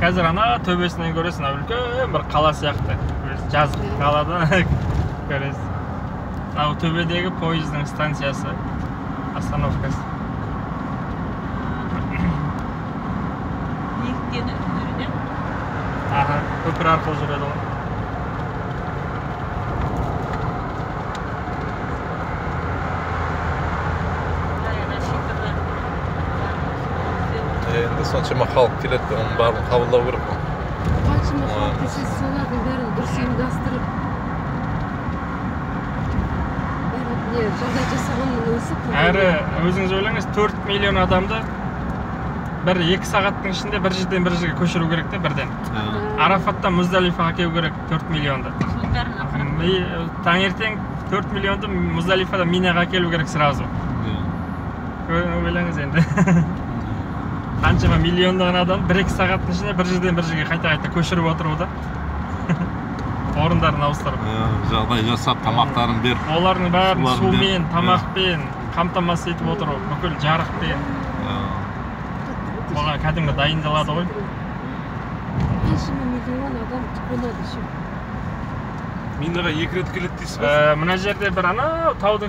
Қазір ана төбесінен көресің, үлкен бір қала сияқты. Жазық қалада көресің. Мынау төбедегі пойыздың станциясы, остановкасы. Биіктен жүреді. Аха, көпір арқылы жүреді ғой. Енді соншама халық келеді, оның барлығын қабылдау керек қой. Қаншама халық келсе, солардың бәрін дұрыс ұйымдастырып, бәріне жағдай жасағанның өзі. Әрі өзіңіз ойлаңыз, 4 миллион адамды бір 2 сағаттың ішінде бір жерден бір жерге көшіру керек те бірден. Арафаттан Муздалифаға келу керек 4 миллионды. Таңертең 4 миллионды Муздалифадан Минаға келу керек сразу. Ойлаңыз енді. Қаншама миллиондаған адам 1-2 сағаттың ішінде бір жерден бір жерге қайта-қайта көшіріп отыру да. Орындарын ауыстырып. Жағдай жасап, тамақтарын беріп. Олардың бәрін сумен, тамақпен қамтамасыз етіп отыру, бүкіл жарықпен. Оған кәдімгі дайындалады ғой. Қаншама миллион адам қонады еще. Минаға 2 рет келеді дейсіз ба? Мына жерде бір анау таудың